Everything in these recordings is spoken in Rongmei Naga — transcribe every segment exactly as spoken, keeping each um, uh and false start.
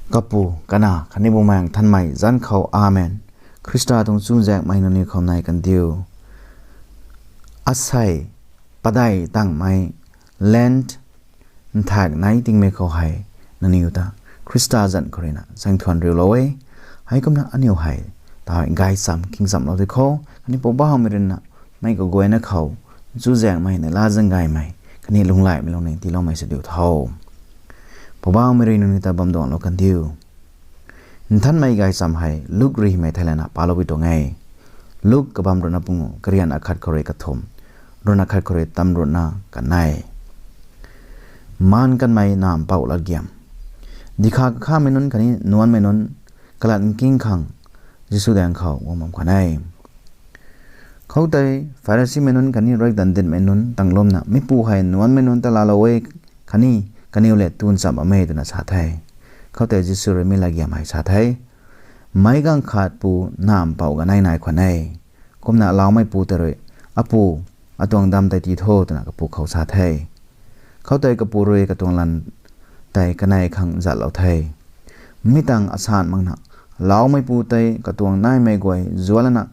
Kapu, Kanac khatni Bumaengh Nthanmei zanc khou, Amen. Khrista tuang chuzaenghmei nangniw khou nai kandiu. Asei, padeih tangmei Lent nthaekc nai tingmei khou hei, nangniw ta Khrista zanc khou ruina zaengthuan riulou e. Heikumna aniu hei ta gaychamv khingchamlou di kho, khatni Poubauhmei ruina mei kaguayna khou chuzaenghmei, neihla zaeng gaymei khatni lunghlaicmei lungning tiiloumei sw diu tho. Poubauhmei rui nangniw ta bamduanglou kandiu. Nthanmei gaychamv hei Luk rui hymei thei lana paloupui tuang e. Luk kabamv ruhna pungu, karian akhat khou rui kathumh, ruhna khat khou rui tamruhna kanei. Maan kanmei Nac Mpouh latgiam. Dikha kakhamei nunc khatni nuancmei nunc kalat nking khang Jisu daeng khou guang bam khwan e. Khoutei Pharisimei nunc khatni riakdanv dinhmei nunc tanglumna, Mipu hei nuancmei nunc ta laalou e, khatni kaniw lev tu nchamh bam e, twna sa the. Khoutei Jisu rui mi latgiam hei sa the: Meic gaanv khat pu Nac Mpouh kanei nai khwan e. Kumna alaumeipu tei rui, Apu, atuang dam tei tii tho, twna kapu khou sa the. Khoutei kapu rui katuang lan tei kanei khang zatlou the. Mi tangv asan makna, alaumeipu tei katuang naimei guay zuanclana,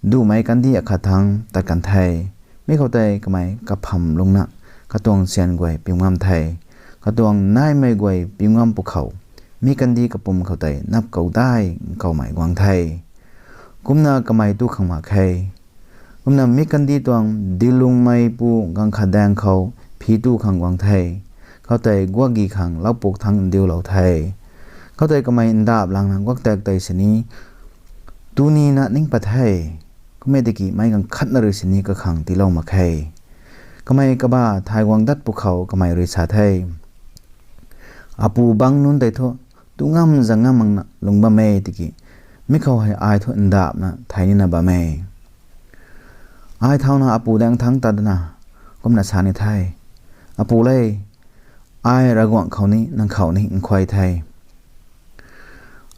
duhmei kandih akhat thangc tat kan the. Mi khou tei kamei kapham lungna katuang syan guay piu ngam the. Katuang naimei guay piu ngam pwkhou, mi kandih kapwm khou tei nap kouc dai nkoumei guang the. Kumna kamei tu khang mak khe. Kumna mi kandih tuang diulungmeipu gaanv khat daeng khou phi tu khang guang the. Khoutei guakgi khang lau puk thangc ndiulou the. Khoutei kamei ndap langna guaktak tei sini tu nina ning pat the. Kum e tiki meic gaanv khatna rui sini kakhang tiilou mak khe. Kamei kabah thay guang dat pwkhou kamei rui sa the: Apu, bangc nunc tei thu tu ngam zang ngam makna lung bam e tiki, mi khou hei ai thu ndapna thei nina bam e. Ai thauna apu daeng thangc tat dana kumna sa ni the: Apu le, ai Ravguangc khou ni nang khou ni nkhuay the.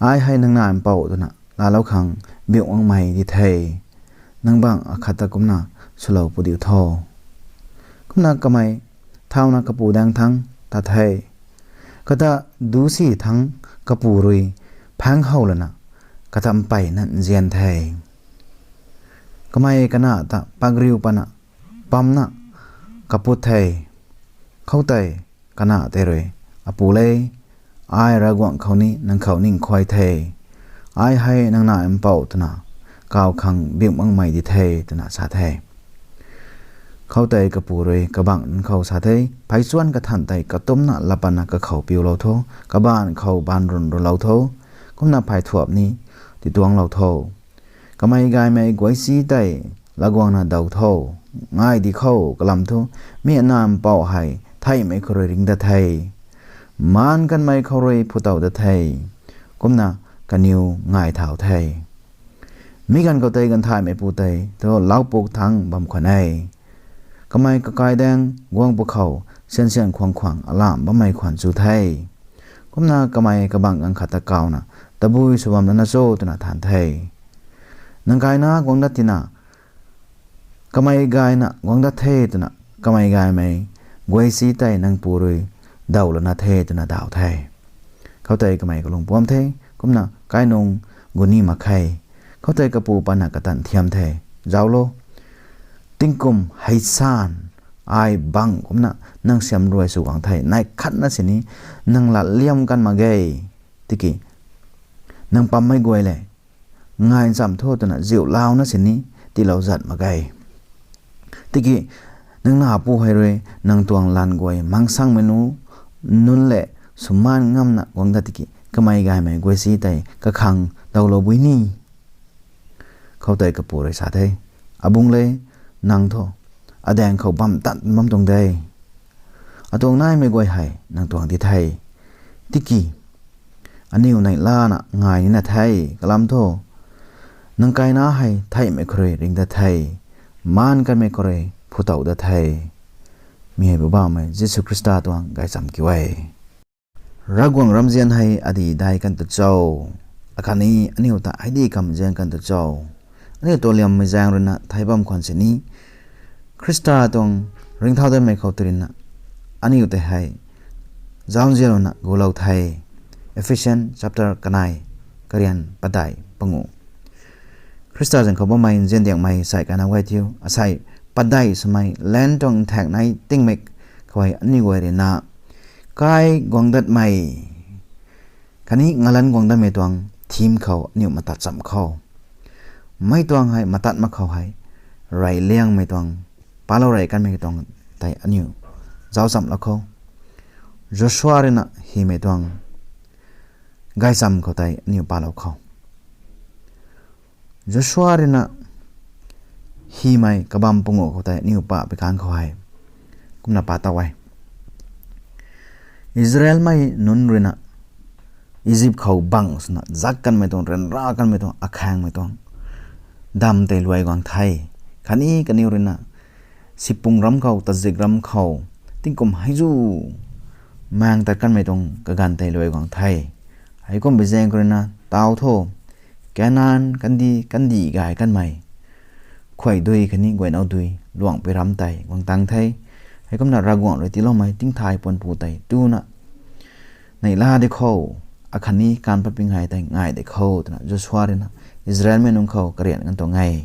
Ai hei nang Nac Mpouh twna laalou khang biuh makmei di the. Nang bangc akhat ta kumna swlou pu diu tho. Kumna kamei thauna kapu daeng thangc tat the. Kata dusi thangc kapu rui phaeng how lana, kata mpeyna nzian the. Kamei kanac ta pakriu pana pamna kaput the. Khoutei kanac tei rui, Apu le, ai Ravguangc khou ni nang khou ni nkhuay the. Ai hei nang Nac Mpouh twna kaw khang biuh makmei di the, twna sa the. Khoutei kapu rui kabangc nunc khou sa the: Pheychuanc kathan tei katumcna latpatna kakhou piulou tho, kabaanc khou baanv run runlou tho, kumna pheythuap ni tituangclou tho. Kamei gaymei guaysi tei latguangna daw tho. Ngai di khou, kalam thu mi Nac Mpouh hei theihmei khou rui ring dat the. Maan kanmei khou rui phu tow dat the. Kumna kaniw ngai thau the. Mi ganv khou tei ganvthaymeipu tei thu lau puk thangc bam khwan e. Kamei kakai daeng guang pwkhou syan syan khwang khwang alam bammei khwan chu the. Kumna kamei kabangc gaanv khat ta kawna, Tabui sw bam lana cho? twna than the. Nang kaina guang dat tina, kamei gayna guang dat the, twna kamei gaymei guaysi tei nang pu rui daw lana the, twna daw the. Khoutei kamei kalung puam the. Kumna kainung guni mak khe. Khoutei kapu pana katan thiam the: Zauclo, tingkum hei san ai bangc kumcna nang siam ruai sw guang the. Nai khatna sini nang lat liam kan mak ge. Tiki nang pammei guay le, ngai ncham tho twna ziu launa sini tiilou zat mak ge. Tiki nang nac pu hei rui nang tuang lanv guay mangsangmei nunc le swmaan ngamna guang dat tiki kamei gaymei guaysi tei kakhang dawlou bui ni. Khoutei kapu rui sa the: Abung le, nang thu adaeng khou bam tan bam tuang de. Atuang naimei guay hei nang tuang di the. Tiki aniu neih lana ngai nina the, kalam thu nang kaina hei theihmei khou rui ring dat the, maan kanmei khou rui phu tow dat the. Mi hei Poubauhmei Jisu Khrista tuang gaychamv kiu e. Ravguangc ramzian hei adih dai kan tu cho? Akhatni aniu ta hei dih kam zian kan tu cho? Aniu tualiammei zaeng ruina thei bam khwan sini, Khrista tuang ringcthau datmei khou tei ruina aniu tei hei zauzianlouna gulou the. Ephesian chapter kanei, karian padeih panguh. Khrista zaeng khou bammei nziandiangmei sai kana guay thiu, asei padeih swmei lan tuang nthak nei tingmik khou hei aniu guay rui na kai guang datmei khatni ngalanc guang datmei tuang theme khou aniu matat cham khou, mei tuang hei matat mak khou hei, rey liangmei tuang, palou rey kanmei tuang tei aniu zauc chamlou khou, Joshua rui na hymei tuang gaychamv khou tei aniw palou khou, Joshua rui na hymei kabam panguh khou tei aniw pa pui kan khou hei kumna pa tow e. Israelmei nunc rui na Izip khou bang swna zak kanmei tuang, ryanra kanmei tuang, akhaengmei tuang dam tei luai guang the. Khatni kaniw rui na sipung ram khou, tazik ram khou, tingkum heizu maeng tat kanmei tuang kaganv tei luai guang the. Heikum bi zaeng khou rui na taw tho, Kanan kandih, kandih gay kanmei khuay dui khatni guaynow dui luangpui ram tei guang tang the. Heikumna Ravguangc rui tiiloumei tingthay puanpu tei tuna neihla di khou, akhatni kan pat pui ngai tei ngai di khou, twna Joshua rui na Israelmei nunc khou karian kan tuang e.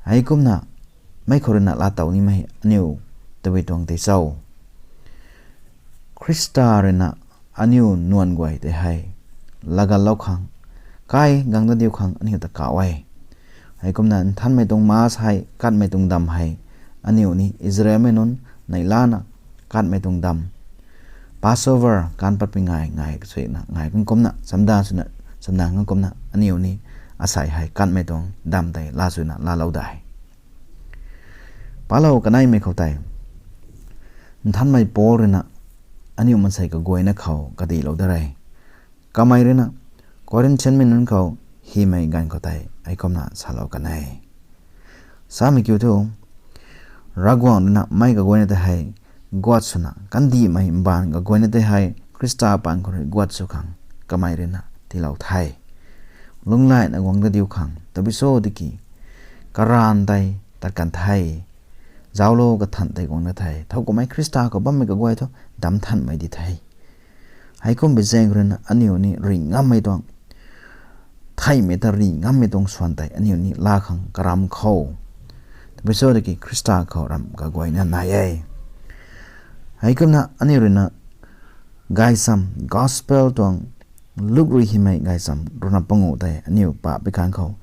Heikumna mei khou rui na laatow nimei aniw tabui tuang tei cho? Khrista rui na aniw nuan guay tei hei laaganlou khang, kai gang dat diu khang aniw ta kauc e. Heikumna nthanmei tuang Mass hei, katmei tuang dam hei, aniw ni Israelmei nunc neihlana katmei tuang dam, Passover kan pat pui ngai, ngai suna ngai kan kumna, chamdan suna chamdan kan kumna aniw ni asei hei katmei tuang dam tei laa suna laalou de. Palou kaneimei khou tei nthanmei Paul rui na aniw mansei kaguayna khou kadihlou da re. Kamei rui na Corinthianmei nunc khou hymei ganv khou tei heikumna salou kan e. Samei kiu thu, Ravguangc rui na mei kaguayna tei hei guat swna, kandihmei mbaanv kaguayna tei hei Khrista paan khou rui guat sw khang kamei rui na tiilou the. Lunghlaina guang dat diu khang, tabui cho tiki, karaanv tei tat kan the, zauclou kathan tei guang na the, thowkumhmei Khrista khou bammei kaguay thu dam thanmei di the. Heikum bi zaeng rui na aniw ni ri ngammei tuang, theihmei ta ri ngammei tuang swan tei aniw ni laa khang karam khou, tabui cho tiki Khrista khou ramh kaguayna nai e. Heikumna aniw rui na gaychamv, gospel tuang, Luk rui hymei gaychamv ruhna panguh tei aniw pa pui kan khou,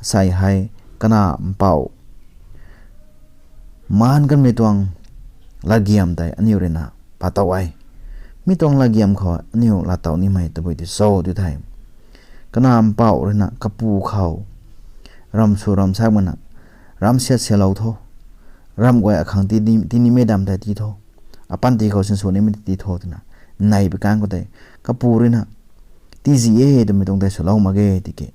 asei hei kana mpouh maan kanmei tuang latgiam tei aniw rui na pa tow e. Mi tuang latgiam khou aniw laatow nimei tabui ti cho tu the. Kana mpouh rui na kapu khou ram sw ram sak mana, ram siat sialou tho, ramh guay akhang ti, tinimei dam tei tii tho, apanty khou sinsw nimei ti tho twna nei pui kan khou tei, kapu rui na, tizi e twmei tuang tei swlou mak ge tiki,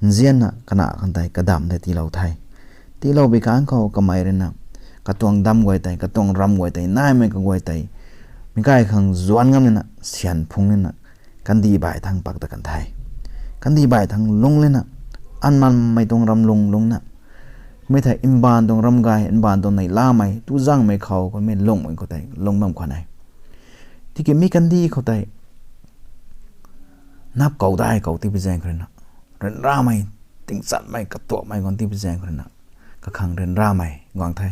nzianna kana khang tei kadam tei tiilou the. Tiilou bi kan khou kamei rui na katuang dam guay tei, katuang ramh guay tei, naimei kaguay tei, mi kai khang zuanc ngam nina, syan phung nina, kandih baih thangc pak ta kan the. Kandih baih thangc lung lina, anmanmei tuang ram lung lungna, mi thei mbaanv tuang ram gay, mbaanv tuang neihlamei, tu zaengmei khou, kumei lungmei khou tei lung bam khwan e. Tiki mi kandih khou tei nap kouc dai kouc ti bi zaeng khou rui na, ryanramei, tingchatmei, katuakmei guang ti bi zaeng khou rui na, kakhang ryanramei guang the.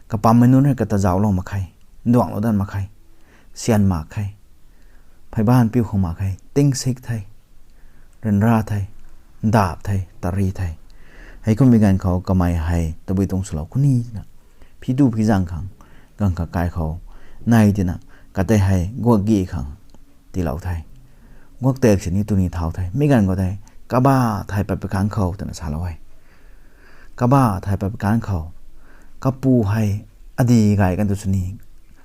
Kapammei nunc hei kata zauclou mak khe, nduanglou dat mak khe, syan mak khe, pheybaanv piu khou mak khe, tingsik the, ryanra the, ndap the, tari the. Heikum bi ganv khou kamei hei tabui tuang swlou khuni twna, phi tu phi zaeng khang, ganv kha kai khou nei tina, katei hei guak gi khang tiilou the. Guak tak sini tuni thau the. Mi ganv khou tei, kaba thay pat pui kan khou twna salou e. Kaba thay pat pui kan khou, kapu hei adi gay kan tu sini,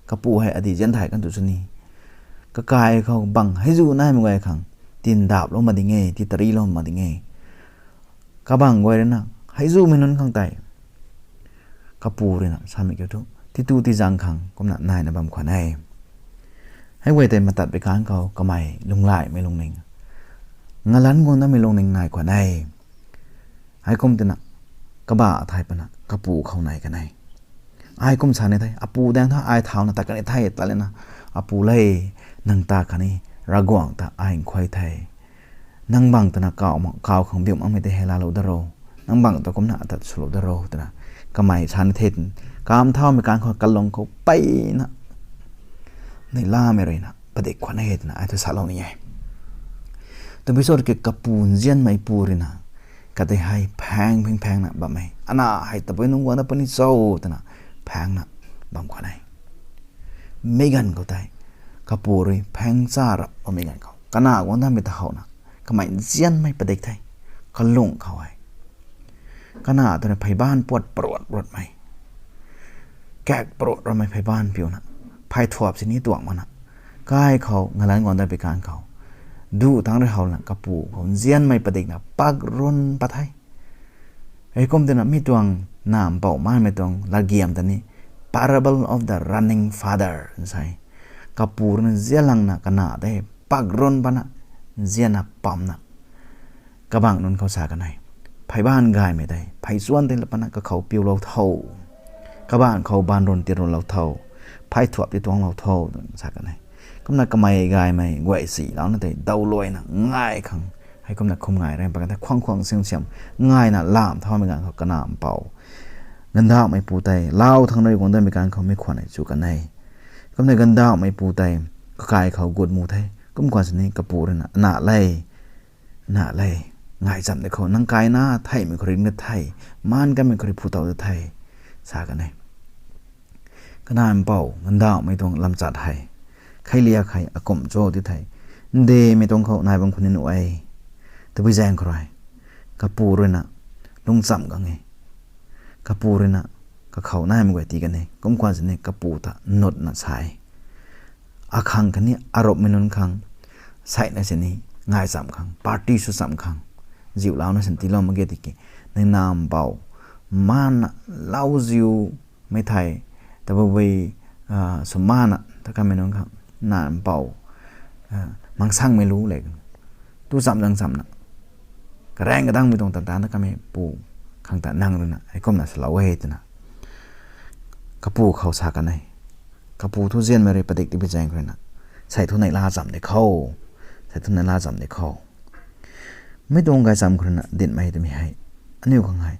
kapu hei adi zian thay kan tu sini, kakai khou bang heizu naimei guay khang, tin daplou mak ding e, ti tarilou mak ding e. Kabang guay rui na, heizumei nunc khang tei, kapu rui na samei kiu thu, titu tizaeng khang kumna naina bam khwan e. Hei guay tei matat pui kan khou kamei lunghlaimei lungning, ngalanc guang namei lungning nai khwan e. Heikum twna, kaba thay pana kapu khou nai kan e. Ai kum sa ni the, apu daeng tha ai thauna tat kan ni the, ta lana, apu le, nang ta khatni Ravguangc ta ai nkhuay the. Nang bang twna kaw, kaw khang biu makmei tei hei laalou da ro. Nang bang ta kumna atat swlou da ro twna kamei sa ni the. Kam thaumei kan khou kalung khou peyna neihlamei ruina padik khwan e twna ai thu salou ni e. Tabui sw ki kapu nzianmeipu ruina katei hei phaeng phing phaengna bam e. Ana hei tabui nunc guangna puni cho twna phaengna bam khwan e. Mi ganv khou tei kapu rui phaeng cha rap bammei ganv khou kana guang dammei ta howna kamei nzianmei padik the. Kalung khou hei kana twna pheybaanv puat paruat ruatmei, kak paruat ruatmei pheybaanv piuna, phey thuap sini tuang mana, kai khou ngalanc guang dat pi kan khou, duh thangc rui howna kapu khou nzianmei padikna pak run pat the. Heikum twna mi tuang na mpouh maanmei tuang latgiam ta ni Parable of the Running Father sa e. Kapu rui nzianlangna kana tei pak run patna, nzianna pamna kabangc nunc khou sa kan e. Pheybaanv gaymei tei pheychuan tei la patna kakhou piulou tho. Kabangc khou baanv run tirunlou tho. Phey thuap ti tuanglou tho twna sa kan e. Kumna kamei gaymei guay silouna tei dawluaina ngai khang, heikumna khum ngai rang pat kan the, khwang khwang siam siam ngaina lam thaumei ganv khou kana mpouh gandauhmeipu tei lau thangc rui guang datmei kan khou mi khwan e chu kan e. Kumna gandauhmeipu tei kakai khou gut mu the. Kum khwan sini kapu ruina, na le, na le, ngaicham de khou, nang kaina theihmei khou rui ring da the, maan kanmei khou rui phu tow da the, sa kan e. Kana mpouh gandauhmei tuang lamchat hei kheiliak hei akumh cho ti the, ndemei tuang khou nai bam khou ni nuh e. Tabui zaeng khou rui kapu ruina lungcham gang e. Kapu ruina kakhou naimei guay tii kan e. Kum khwan sini kapu ta nutna sa e. Akhang khatni arupmei nunc khang seina sini ngaicham khang, party sw cham khang, ziulouna sini tiilou mak ge tiki, nang na mpouh maanna lauziu mei thei, tabui, sw maanna ta kanmei nunc khang, na mpouh mangsangmei lu le, tu cham zang chamna karaeng kadangmei tuang tan tan ta kanmei pu khang ta nang ruina heikumna salou e twna kapu khou sa kan e. Kapu thu nzianmei rui padik ti pi zaeng khou ruina, sei thu neihla cham de khou, sei thu neihla cham de khou. Mi tuang gaychamv khou ruina dinmei twmei hei aniu khang hei,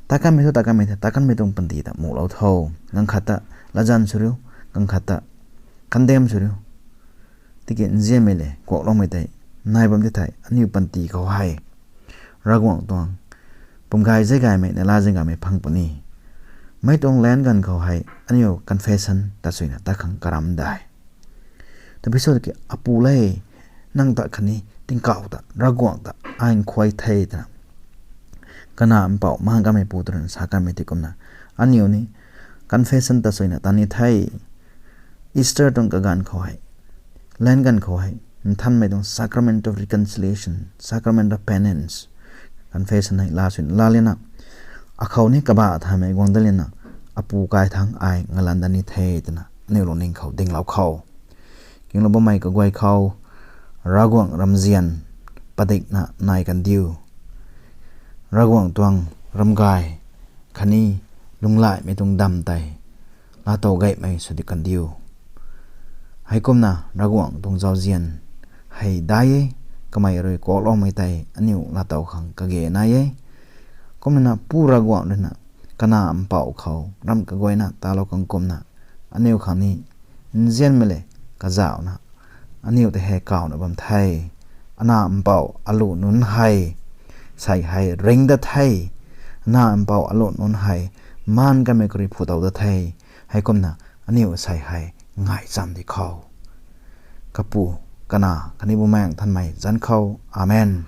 tat kanmei thu tat kanmei the, tat kanmei tuang panty ta muhlou tho. Ganv khat ta latzan sw riu, ganv khat ta condemn sw riu. Tiki nzianmei le kuakloumei tei nai bam ti thei, aniu panty khou hei Ravguangc tuang pumgay zay gaymei, neihla zay gaymei phang puni. Mei tuang lan ganv khou hei aniu confession ta suina tat khang karam dai. Tabui sw ki apu le, nang ta khatni tingkauh ta Ravguangc ta ai nkhuay the twna kana mpouh maan kanmeipu ta ruina sa kanmei ti kumna, aniu ni confession ta suina tat ni the. Easter tuang kaganv khou hei, lan ganv khou hei, nthanmei tuang Sacrament of Reconciliation, Sacrament of Penance, confession hei la suina la lena, akhou ni kabah thaymei guang dat lena, apu kai thangc ai ngalan dat ni the twna aniu lungning khou dinglou khou, kinglou bammei kaguay khou, Ravguangc ramzian padikna nai kan diu. Ravguangc tuang ramgay khatni lunglaimei tuang dam tei laatow gaymei sw di kan diu. Heikumna Ravguangc tuang zauzian hei dai e, kamei rui kuakloumei tei aniu laatow khang kage nai e. Kumna Pu Ravguangc ruina kana mpouh khou ram kaguayna talou khang kumna, aniu khang ni nzianmei le kazauhna aniu ta hei kawna bam the. Ana mpouh alu nunc hei, sei hei ring dat the. Ana mpouh alu nunc hei, maan kanmei khou rui phu tow dat the. Heikumna aniu sei hei ngaicham di khou, Kapu, Kanac khatni Bumaengh Nthanmei zanc khou. Amen.